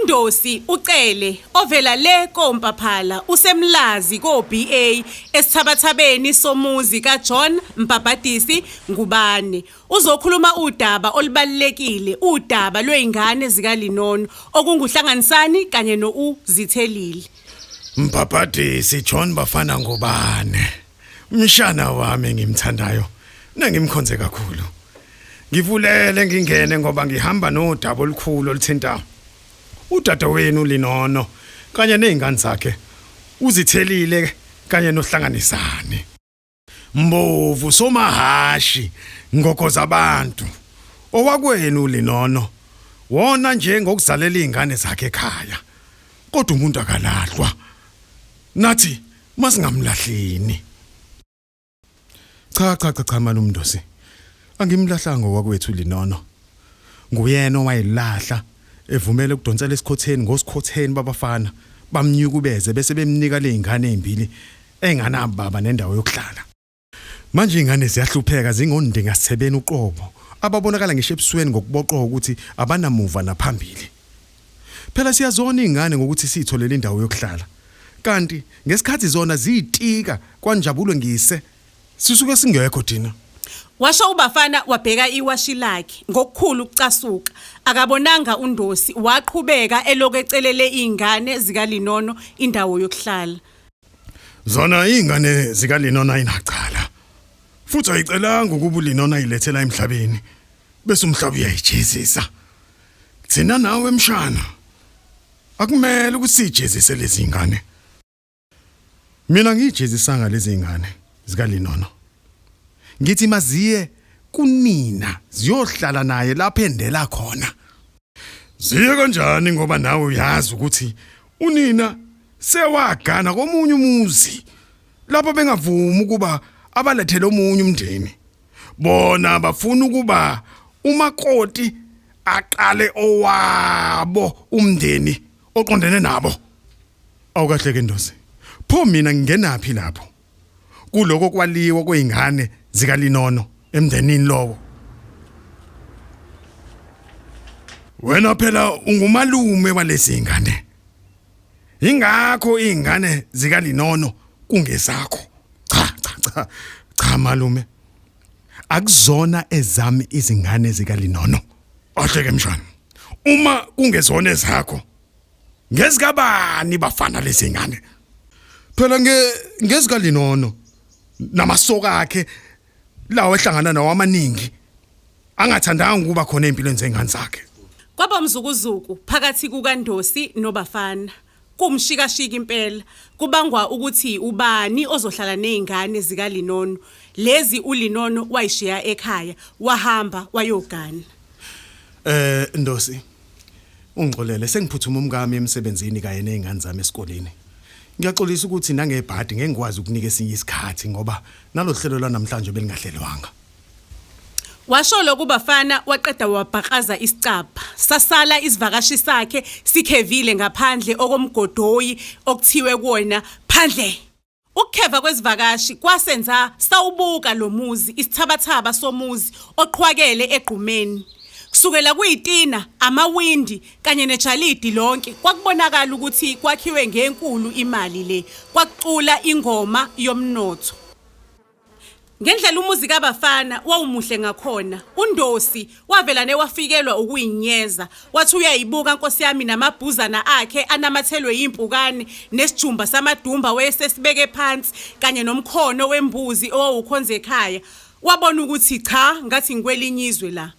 UNdosi uCele ovela le koMpaphala useMlazi ko-BA esithabathabeni somuzi kaJohn Mbhabhadisi Ngubane. Uzokhuluma udaba olubalulekile, udaba lwezingane zikaLinono okunguHlanganisani kanye no-Uzithelile. Mbhabhadisi John Bafana Ngubane. Mshana wami engimthandayo nengimkhonze kakhulu. Ngivulele ngingene ngoba ngihamba nodaba olukhulu oluthinta udadewenu Linono kanye nezingane zakhe uzithelile kanye nohlanganisani. Mbovu somahashi ngogoza abantu owakwenu Linono wona nje ngokuzalela izingane zakhe ekhaya kodwa umuntu akalahlwa nathi masingamlahlini. Cha cha cha cha malumndosi. Angimlahlanga wakwethu Linono. Nguyena owayilahla evumela ukudonsela esikhotheni ngosikhotheni babafana bamnyukubeze bese bemnika lezingane ezimbili enganababa nendawo yokuhlala. Manje izingane ziyahlupheka zingondinga sithebeni uqobo ababonakala ngisho ebusweni ngokuboqoka ukuthi abanamuva naphambili. Phela siyazona izingane ngokuthi sitholele indawo yokuhlala. Kanti ngesikhathi zona ziyitika kwanjabulo ngise sisuke singekho thina. Washo uBafana wabheka iwashi lakhe ngokukhulu ukucasuka. Akabonanga uNdosi waqhubeka elokhu ecelele izingane zikaLinono indawo yokuhlala. Zona izingane zikaLinono ayinacala. Futhi ayicelanga ukuba uLinono ayilethela emhlabeni. Bese umhlaba uyayijezisa. Thina nawe mshana akumele ukuthi sijezise lezi ngane. Mina ngijezisanga lezi ngane zikaLinono. Ngithi maziye kunina ziyohlala naye lapha endela khona. Ziye kanjani ngoba nawe uyazi ukuthi unina sewagana komunye umuzi lapho bengavumi ukuba abalethele omunye umndeni. Bona bafuna ukuba umakoti aqale owabo umndeni oqondene nabo. Awukahle ke ndosi. Pho mina ngingenaphi lapho? Kuloko kwaliwa kweingane zikaLinono emndenini lowo. Wena phela ungumalume walezi ngane. Ingakho izingane zikaLinono kungezakho. Cha cha cha. Cha malume. Akuzona ezami izingane zikaLinono. Ahleke mshana. Uma kungezona ezakho ngezikabani bafana lezi ngane? Phela nge ngezikaLinono namasoka akhe lawo ehlangana nawo amaningi angathandanga ukuba khona empilweni zengane zakhe. Kwaba mzukuzuku phakathi kukaNdosi noBafana. Kumshikashika impela kubangwa ukuthi ubani ozohlala nezingane zikaLinono lezi uLinono wayishiya ekhaya wahamba wayogana. Ndosi ungixolele sengiphuthuma umkami emsebenzini kanye nezingane zami esikoleni. Ngiyaxolisa ukuthi nangebhadi ngeke ngikwazi ukunika esinye isikhathi ngoba nalohlelo lwanamhlanje belingahlelwanga. Washo lokhu Bafana waqeda wabhakraza isicabha. Sasala isivakashi sakhe sikhevile ngaphandle okomgodoyi okuthiwe kuwona phandle. Ukukheva kwezivakashi kwasenza sawubuka lo muzi isithabathaba somuzi oqhwakele egqumeni. Kusukela kuyitina, amawindi kanye nejalidi lonke kwakubonakala ukuthi kwakhiwe ngenkulu imali le. Kwakucula ingoma yomnotho. Ngendlela umuzi kaBafana wawumuhle ngakhona, uNdosi wavelane wafikelwa ukuyinyeza. Wathi uyayibuka nkosi yami namabhuzana akhe anamathelwe yimpukane nesijumba samadumba wayesesibeke phansi kanye nomkhono wembuzi owawukhonze ekhaya. Wabona ukuthi cha ngathi ngikwelinye izwe la.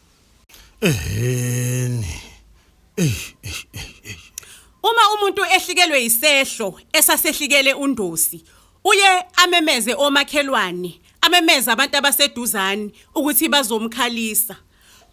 Eheni. Ey ey ey. Uma umuntu ehlikelwe yisehlo esasehlikele uNdosi, uye amemeze omakhelwane, amemeze abantu abaseduzane ukuthi bazomkhalisa.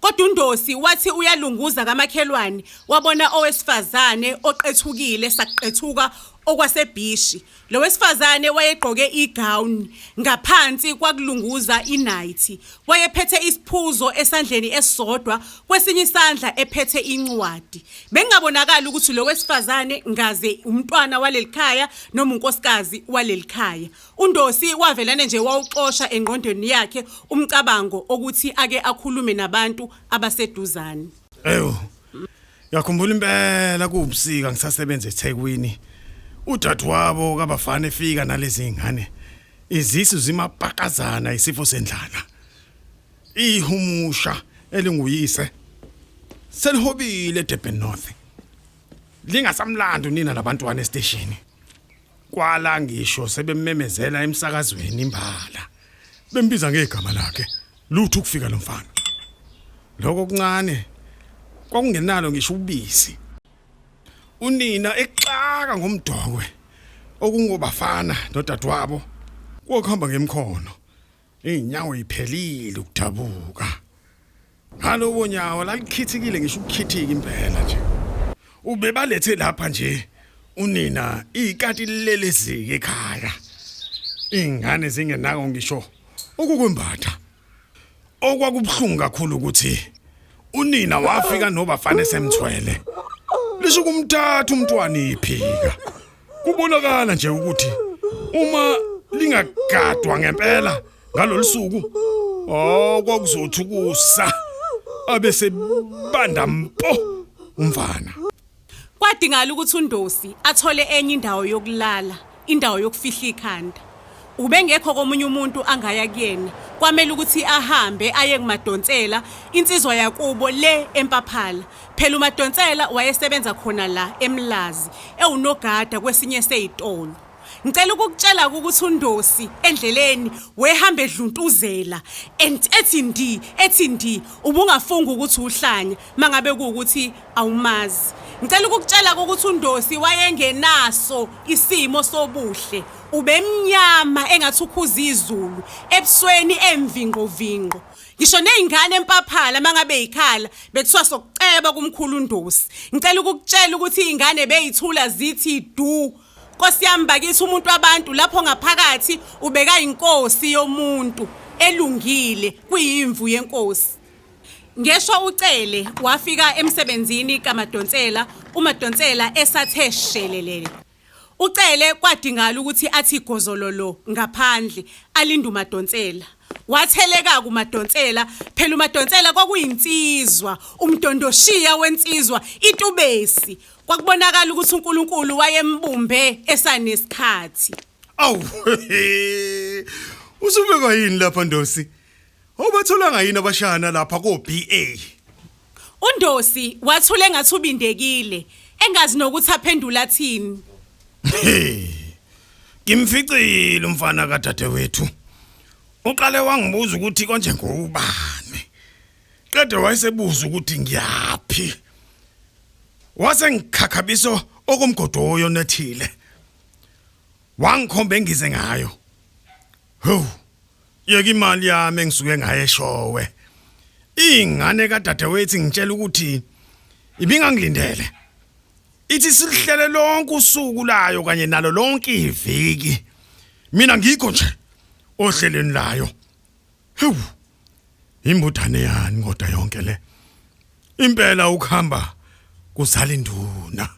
Kodwa uNdosi wathi uyalunguza kamakhelwane wabona owesifazane oqethukile sakuqethuka okwasebhishi. Lo wesifazane wayegqoke igawuni, ngaphansi kwakulunguza inayithi. Wayephethe isiphuzo esandleni esisodwa, kwesinye isandla ephethe incwadi. Bekungabonakali ukuthi lo wesifazane ngaze umntwana waleli khaya noma unkosikazi waleli khaya. UNdosi wavelane nje wawuxosha engqondweni yakhe umcabango okuthi ake akhulume nabantu abaseduzane. Eyo. Yakhumbula impela kuwubusika ngisasebenza eThekwini. Udadewabo kabafana efika nalezi zingane. Izisu zimapakazana isifo sendlala. Ihumusha elinguyise selihobile eDurban North. Lingasamlando nina labantwana esiteshini. Kwala ngisho sebemmemezela emsakazweni imbala. Bembiza ngegama lakhe. Lutho ukufika lo mfana. Lokho kuncane kwakungenalo ngisho ubisi. Unina exaka ngomdokwe okungobafana nodadewabo kokuhamba ngemkhono. Inyawo iphelile ukudabuka. Ngalowo nyawo lalikhithikile ngisho ukukhithika impela nje. Ubebalethe lapha nje unina ikati lelezike ekhaya. Ingane zingenako ngisho ukukwembatha. Okwakubuhlungu kakhulu ukuthi unina wafika nobafana esemthwele. Lisho kumthatha umntwana iphika. Kubonakala nje ukuthi uma lingagadwa ngempela ngalolu suku oh kwakuzothi kusa abese banda mpo umfana. Kwadingala ukuthi uNdosi athole enye indawo yokulala, indawo yokufihla ikhanda. Ubengekho komunye umuntu angaya kuyena. Kwamele ukuthi ahambe aye kuMadonsela, insizwa yakubo le eMpaphala. Phela uMadonsela wayesebenza khona la eMlazi, ewunogada kwesinye sezitolo. Ngicela ukukutshela ukuthi uNdosi endleleni wehamba edluntuzela and ethi ndi ethi ndi ubungafunga ukuthi uhlanya mangabe kuwukuthi awumazi. Ngicela ukukutshela ukuthi uNdosi wayengenaso isimo sobuhle ubemnyama engathi ukhuza izulu ebusweni emvinqovinqo. Ngisho nezingane empaphala mangabe ikhala bekuthiwa sokuceba kumkhulu uNdosi. Ngicela ukukutshela ukuthi izingane beyithula zithi du. Nkosi yami bakithi umuntu wabantu lapho ngaphakathi ubeka inkosi yomuntu elungile kuyimvu yenkosi. Ngeshwa uCele wafika emsebenzini kaMadonsela uMadonsela esathe shelelele. UCele kwadingala ukuthi athi gozololo ngaphandle alinde uMadonsela. Watheleka kuMadonsela phela uMadonsela kwakuyinsizwa umdondoshiya wensizwa itubesi Kwakubonakala ukuthi uNkulunkulu wayembumbe esanesikhathi. Awu. Usubekwa yini lapha Ndosi? Awubatholanga yini abashana lapha ko BA? UNdosi wathula engathi ubindekile, engazi nokuthi aphendule athini. Ngimficile umfana kadadewethu. Uqale wangibuza ukuthi konje ngubani. Qede wayesebuza ukuthi ngiyaphi. Wase ngikhakhabiso okomgodoyo nethile. Wangikhomba engize ngayo. Ho. Yeka imali yami engisuke ngaye eshowe. Ingane kadadewethu ngitshela ukuthi ibingangilindele. Ithi silihlele lonke usuku layo kanye nalo lonke iviki. Mina ngikho nje ohlelweni layo. Hewu. Imbudane yani kodwa yonke le. Impela ukuhamba kuzala induna.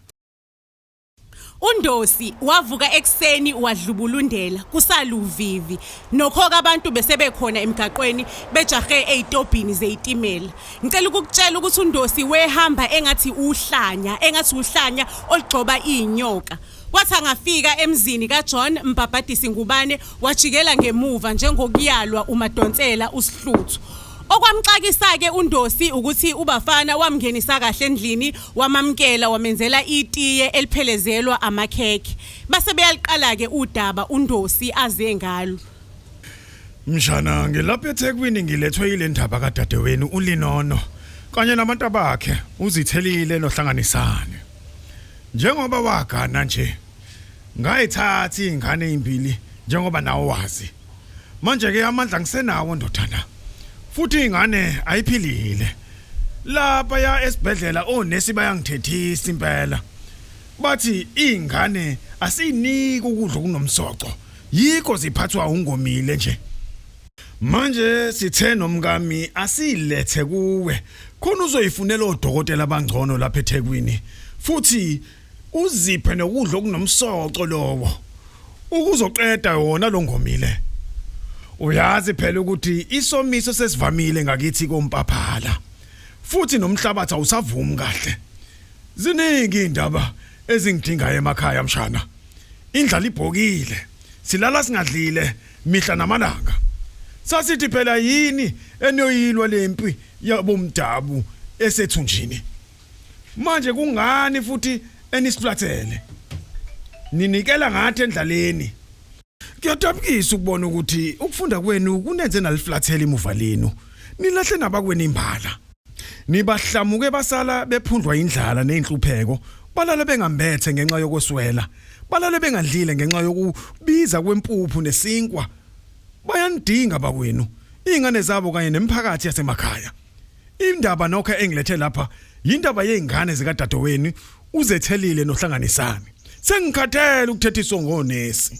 UNdosi wavuka ekuseni wadlubulundela kusaluvivi. Nokho-ke abantu besebekhona emgaqweni bejahe ey'tobhini zeyitimela. Ngicela ukukutshela ukuthi uNdosi wehamba engathi uhlanya, engathi uhlanya olugxoba iy'nyoka. Wathi angafika emzini kaJohn Mbhabhadisi Ngubane wajikela ngemuva njengokuyalwa uMadonsela uSihluthu. Okwamxakisa-ke uNdosi ukuthi uBafana wamngenisa kahle endlini wamamukela wamenzela itiye eliphelezelwa amakhekhe. Base beyaliqala-ke udaba uNdosi aze ngalo. Mshana ngilapha eThekwini ngilethwe yile ndaba kadadewenu uLinono kanye nabantu abakhe uzithelile nohlanganisane. Njengoba wagana nje ngayithatha izingane ezimbili njengoba nawe wazi. Manje ke amandla ngisenawo ndodana. Futhi ingane ayiphilile. Lapha ya esibhedlela onesi bayangithethisa impela. Bathi ingane asiyiniki ukudla okunomsoco. Yikho ziphathwa ungomile nje. Manje sithe nomkami asilethe kuwe khona uzoyifunela odokotela abangcono lapha eThekwini futhi uziphe nokudla okunomsoco lowo ukuzoqeda wona longomile. Uyazi phela ukuthi isomiso sesivamile ngakithi kompaphala futhi nomhlabathi awusavumi kahle. Ziningi indaba ezingidingayo emakhaya mshana. Indlala ibhokile. Silala singadlile mihla namalanga. Sasithi phela yini enoyilwa lempi yabomdabu esethunjini. Manje kungani futhi enisiflathele? Ninikela ngathi endlaleni. Kuyadabukisa ukubona ukuthi ukufunda kwenu kunenze naliflathela imuva lenu. Nilahle nabakwenu imbala. Nibahlamuke basala bephundlwa indlala nezinhlupheko, balale bengambethe ngenxa yokweswela, balale bengadlile ngenxa yokubiza kwempuphu nesinkwa. Bayanidinga bakwenu, izingane zabo kanye nemiphakathi yasemakhaya. Indaba nokho engilethe lapha yindaba yezingane zikadadewenu uzethelile nohlanganisani. Sengikhathele ukuthethiswa ngonesi.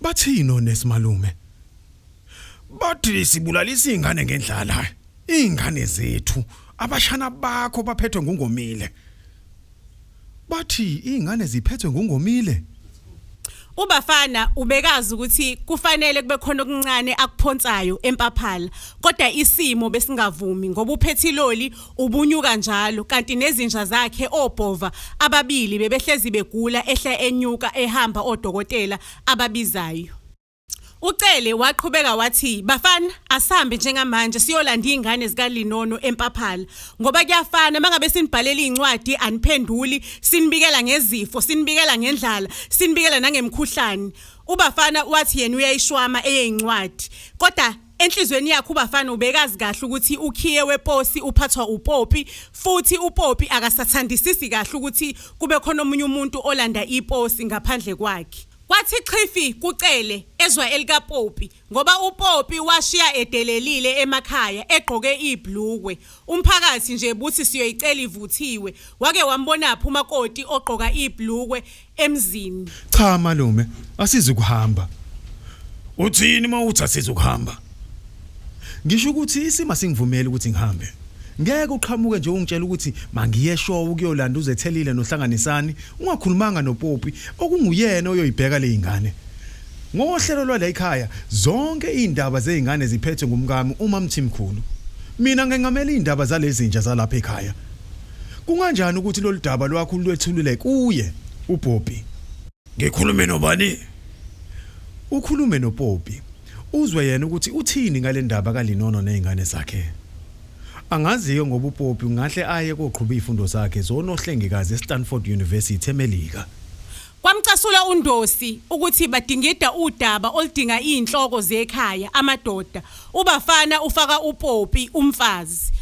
Bathini onesi malume? Bathi sibulalisa izingane ngendlala. Izingane zethu abashana bakho baphethwe ngungomile. Bathi izingane ziphethwe ngungomile. Ubafana ubekazi ukuthi kufanele kube khona okuncane akuphonsayo empaphala kodwa isimo besingavumi ngoba uphethiloli ubunyuka njalo kanti nezinja zakhe obhova ababili bebehlezi begula ehla enyuka ehamba odokotela ababizayo. UCele waqhubeka wathi, Bafana, asihambe njengamanje siyolanda izingane zikaLinono eMpaphala ngoba kuyafana mangabe sinibhalela izincwadi aniphenduli, sinibikela ngezifo, sinibikela ngendlala, sinibikela nangemikhuhlane. UBafana wathi yena uyayishwama eyezincwadi kodwa enhlizweni yakhe uBafana ubekazi kahle ukuthi ukhiye weposi uphathwa uPopi futhi uPopi akasathandisisi kahle ukuthi kube khona omunye umuntu olanda iposi ngaphandle kwakhe. Kwathi xhifi kuCele ezwa elikaPopi ngoba uPopi washiya edelelile emakhaya egqoke ibhlukwe. Umphakathi nje buthi siyoyicela ivuthiwe. Wake wambonaphi umakoti ogqoka ibhlukwe emzini? Cha malume, asizukuhamba. Uthini uma uthi asizukuhamba? Ngisho ukuthi isimo asingivumeli ukuthi ngihambe. Ngeke uqhamuke nje ungitshela ukuthi mangiye show ukuyolanda uzethelile nohlanganisani ungakhulumanga noPopi okunguyena oyoyibheka lezingane. Ngohlelo lwala ekhaya zonke izindaba zezingane ziphethwe ngumkami uma Mthimkhulu. Mina ngengamela izindaba zalezinja zalapha ekhaya. Kunganjani ukuthi lolu daba lwakho ulwethulule kuye uPopi? Ngikhulume nobani? Ukhulume noPopi. Uzwe yena ukuthi uthini ngale ndaba kaLinono nezingane zakhe. Angazi-ke ngoba uPopi ungahle aye koqhuba izifundo zakhe zonohlengikazi eStanford University eMelika. Kwamcasula uNdosi ukuthi badingida udaba oludinga izinhloko zekhaya, amadoda. UBafana ufaka uPopi, umfazi.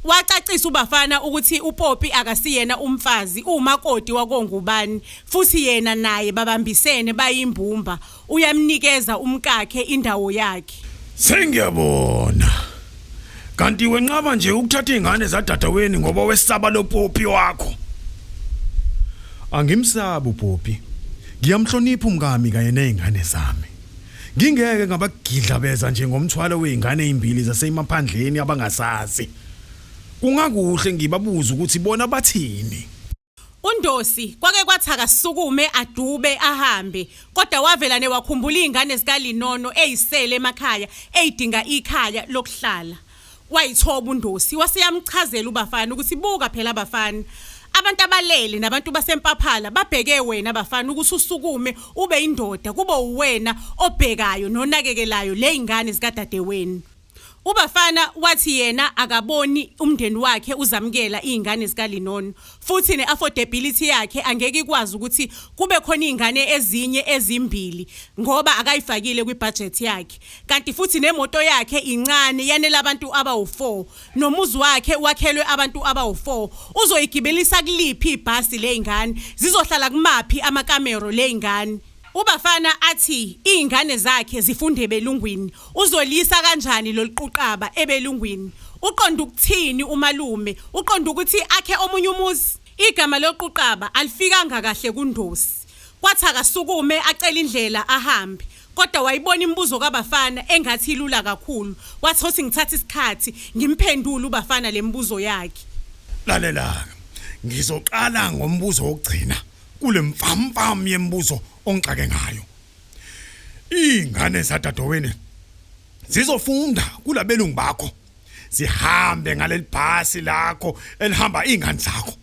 Wacacisa uBafana ukuthi uPopi akasiyena umfazi, uwumakoti wakoNgubane futhi yena naye babambisene bayimbumba. Uyamnikeza umkakhe indawo yakhe. Sengiyabona. Kanti wenqaba nje ukuthatha izingane zadadaweni ngoba wesaba lo popi wakho. Angimsabi uPopi. Ngiyamhlonipha umkami kanye nezingane zami. Ngingeke ngabagidlabeza nje ngomthwalo wezingane ezimbili zasemaphandleni abangasazi. Kungakuhle ngibabuze ukuthi bona bathini. UNdosi kwake kwathi akasukume adube ahambe kodwa wavelane wakhumbula izingane zikaLinono ezisele emakhaya ezidinga ikhaya lokuhlala. Wayithoba uNdosi wase yamchazela uBafana ukuthi buka phela Bafana abantu abalele nabantu baseMpaphala babheke wena Bafana ukuthi usukume ube indoda kube uwena obhekayo nonakekelayo lezingane zikadadewenu. UBafana wathi yena akaboni umndeni wakhe uzamukela izingane zikaLinono futhi ne-affordability yakhe angeke ikwazi ukuthi kube khona izingane ezinye ezimbili ngoba akayifakile kwi-budget yakhe kanti futhi nemoto yakhe incane yanela abantu abawu-4 nomuzi wakhe wakhelwe abantu abawu-4 uzoyigibelisa kuliphi ibhasi ley'ngane zizohlala kumaphi amakamero ley'ngane UBafana athi izingane zakhe zifunda ebelungwini uzolisa kanjani loluquqaba ebelungwini uqonda ukuthini umalume uqonda ukuthi akhe omunye umuzi igama loquqaba alifikanga kahle kuNdosi kwathi akasukume acela indlela ahambe kodwa wayibona imibuzo kaBafana engathi ilula kakhulu wathi othi ngithatha isikhathi ngimphendule uBafana lemibuzo yakhe Lalela ngizoqala ngombuzo wokugcina kule mfamfam yemibuzo ongixake ngayo. Izingane zadadewenu zizofunda kulabelungu bakho. Sihambe ngaleli bhasi lakho elihamba izingane zakho.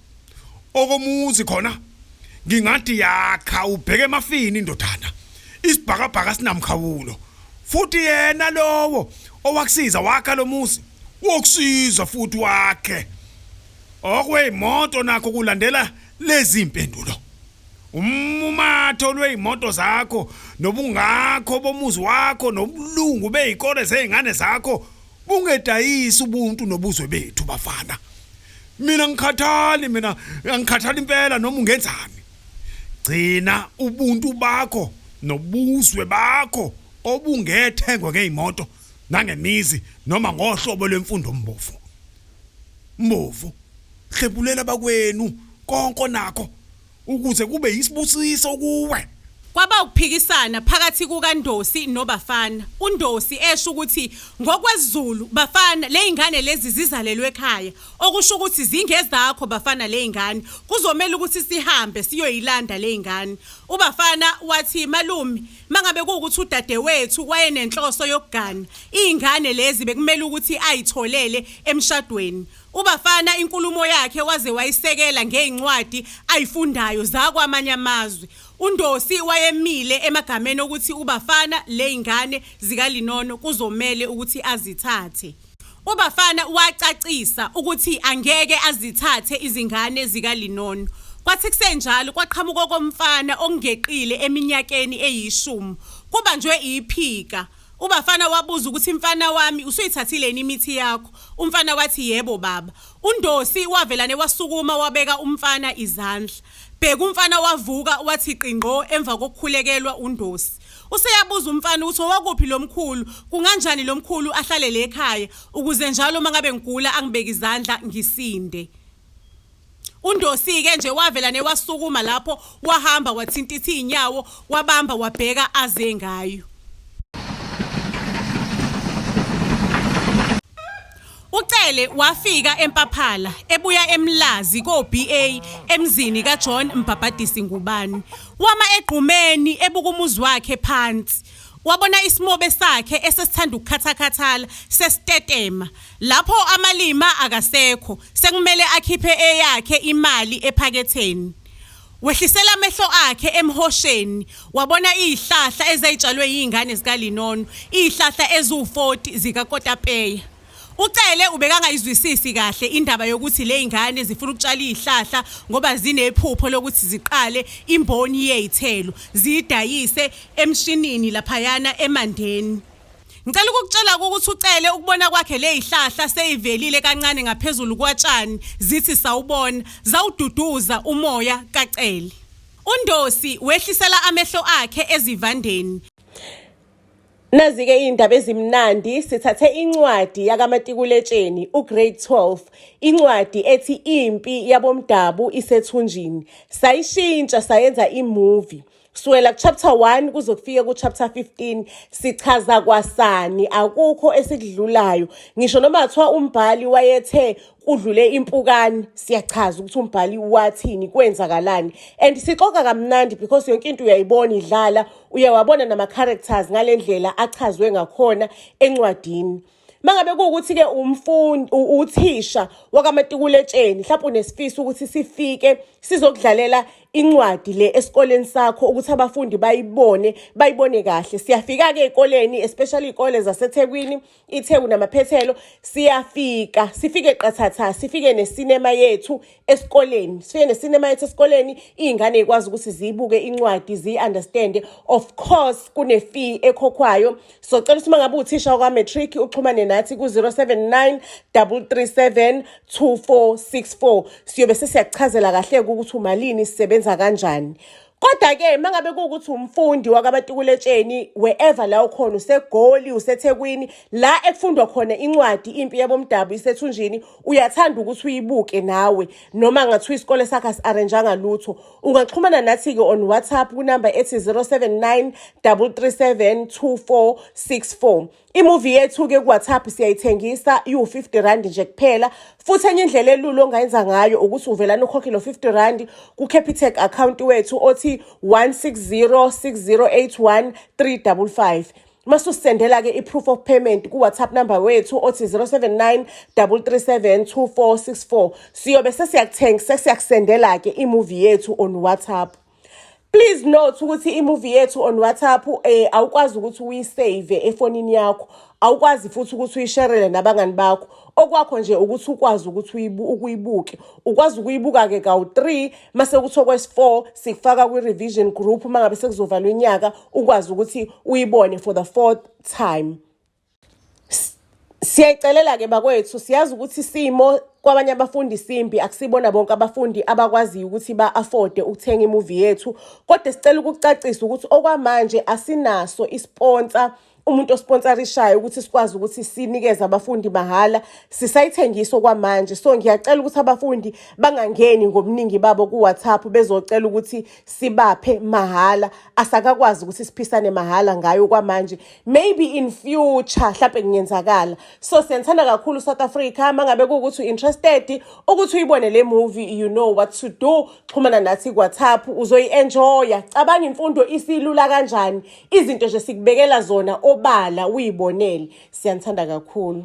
Okomuzi khona ngingathi yakha ubheke emafini indodana. Isibhakabhaka sinamkhawulo. Futhi yena lowo owakusiza wakha lo muzi wokusiza futhi wakhe. Okweyimoto nakho kulandela lezi impendulo. Umumatho lweyimoto zakho nobungakho bomuzi wakho nobulungu bezikole zezingane zakho bungedayisi ubuntu nobuzwe bethu bafana. Mina ngikhathali, mina angikhathali impela noma ungenzani. Gcina ubuntu bakho nobuzwe bakho obungethengwe ngezimoto nangemizi noma ngohlobo lwemfundo mbovu. Mbovu, hlephulela bakwenu konke nakho ukuze kube yisibusiso kuwe. Kwaba ukuphikisana phakathi kukaNdosi noBafana. UNdosi esho ukuthi ngokwesiZulu Bafana lezingane lezi zizalelwe ekhaya, okusho ukuthi zingezakho Bafana lezingane. Kuzomela ukuthi sihambe siyoyilanda lezingane. UBafana wathi malume mangabe kuwukuthi udadewethu wayenenhloso yokugana, izingane lezi bekumele ukuthi ayitholele emshadweni. UBafana inkulumo yakhe waze wayisekela ngezincwadi ayifundayo zakwamanye amazwe. UNdosi wayemile emagameni okuthi uBafana lezingane zikaLinono kuzomele ukuthi azithathe. UBafana wacacisa ukuthi angeke azithathe izingane zikaLinono. Kwathi kusenjalo kwaqhamuka okomfana okungeqile eminyakeni eyishumi. Kubanjwe iphika. UBafana wabuza ukuthi mfana wami usuyithathile yini imithi yakho? Umfana wathi yebo baba. UNdosi wavelane wasukuma wabeka umfana izandla. Bheka umfana wavuka wathi qingqo emva kokukhulekelwa uNdosi. Useyabuza umfana ukuthi owakuphi lo mkhulu, kunganjani lo mkhulu ahlale le ekhaya ukuze njalo uma ngabe ngigula angibeke izandla ngisinde. UNdosi-ke nje wavelane wasukuma lapho wahamba wathintitha iy'nyawo wabamba wabheka aze ngayo. UCele wafika eMpaphala ebuya eMlazi ko-BA emzini kaJohn Mbhabhadisi Ngubane. Wama egqumeni ebuka umuzi wakhe phansi. Wabona isimobe sakhe esesithanda ukukhathakhathala sesitetema. Lapho amalima akasekho, sekumele akhiphe eyakhe imali ephaketheni. Wehlisela amehlo akhe emhosheni, wabona izihlahla ezayitshalwe yizingane zikaLinono, izihlahla eziwu-40 zikakotapeya. UCele ubekangayizwisisi kahle indaba yokuthi lezingane zifuna ukutshala izihlahla ngoba zinephupho lokuthi ziqale imboni yezithelo, ziyidayise emshinini laphayana eMandeni. Ngicela ukukutshela ukuthi uCele ukubona kwakhe lezihlahla seyivelile kancane ngaphezulu kwatshani zithi sawubona, zawududuza umoya kaCele. UNdosi wehlisela amehlo akhe ezivandeni. Nazi-ke iy'ndaba ezimnandi, sithathe incwadi yakamatikuletsheni uGrade 12, incwadi ethi Impi Yabomdabu Isethunjini. Sayishintsha sayenza imuvi. Kusukela kuchapter 1 kuze kufike kuchapter 15 sichaza kwasani, akukho esikudlulayo. Ngisho noma kuthiwa umbhali wayethe kudlule impukane, siyachaza ukuthi umbhali wathini, kwenzakalani. And sixoxa kamnandi because yonke into uyayibona idlala, uyawabona nama-characters ngale ndlela achazwe ngakhona encwadini. Mangabe kuwukuthi-ke umfundi uthisha wakamatikuletsheni mhlawumbe unesifiso ukuthi sifike sizokudlalela incwadi le esikoleni sakho ukuthi abafundi bayibone bayibone kahle. Siyafika-ke ey'koleni, especially iy'kole zaseThekwini, iTheku namaphethelo, siyafika sifike qathatha, sifike nesinema yethu esikoleni, sifike nesinema yethu esikoleni, iy'ngane y'kwazi ukuthi ziyibuke incwadi ziyi-understande. Of course kune-fee ekhokhwayo. So cela ukuthi uma ngabe uthisha wakwa-matric uxhumane nathi ku-079 337 2464. Siyobe sesiyakuchazela kahle-ke ukuthi umalini, sisebenza kanjani. Kodwa-ke uma ngabe kuwukuthi umfundi wakamatikuletsheni wherever la ukhona, useGoli, useThekwini, la ekufundwa khona incwadi Impi Yabomdabu Isethunjini, uyathanda ukuthi uyibuke nawe, noma ngathiwa isikole sakho asi-arrange-anga lutho, ungaxhumana nathi-ke on WhatsApp kunamba ethi 079 337 2464. Imuvi yethu-ke ku-WhatsApp siyayithengisa iwu-50 rand nje kuphela. Futhi enye indlela elula ongayenza ngayo ukuthi uvelane ukhokhe lo 50 rand ku-Capitec account wethu othi 160 6081 355. Masusendela ke i-proof of payment ku-WhatsApp number wethu othi 079 337 2464. Siyobe sesiyakuthenga, sesiyakusendela ke i-movie yethu on WhatsApp. Please note ukuthi i-movie yethu on WhatsApp awukwazi ukuthi uyisave efonini yakho, awukwazi futhi ukuthi uyisharele nabangani bakho. Okwakho nje ukuthi ukwazi ukuthi ukuyibuke, ukwazi ukuyibuka ke kawu-3, mase kuthi okwesi-4 sikufaka kwi-revision group uma ngabe sekuzovalwa unyaka, ukwazi ukuthi uyibone for the fourth time. Siyayicelela-ke bakwethu, siyazi ukuthi isimo kwabanye abafundi simbi, akusibona bonke abafundi abakwaziyo ukuthi ba-afforde ukuthenga i-movie yethu, kodwa sicela ukucacisa ukuthi okwamanje asinaso i-sponsor, umuntu osponsorishayo ukuthi sikwazi ukuthi sinikeze abafundi mahhala. Sisayithengisa okwamanje, so ngiyacela ukuthi abafundi bangangeni ngobuningi babo ku-WhatsApp bezocela ukuthi sibaphe mahhala. Asakakwazi ukuthi siphisane mahhala ngayo kwamanje. Maybe in future mhlampe kungenzakala. So siyanithanda kakhulu, South Africa. Mangabe kuwukuthi u-interested ukuthi uyibone le movie, you know what to do. Xhumana nathi ku-WhatsApp, uzoyi-enjoya. Cabanga imfundo isilula kanjani, izinto nje sikubekela zona obala, uyibonele. Siyanithanda kakhulu.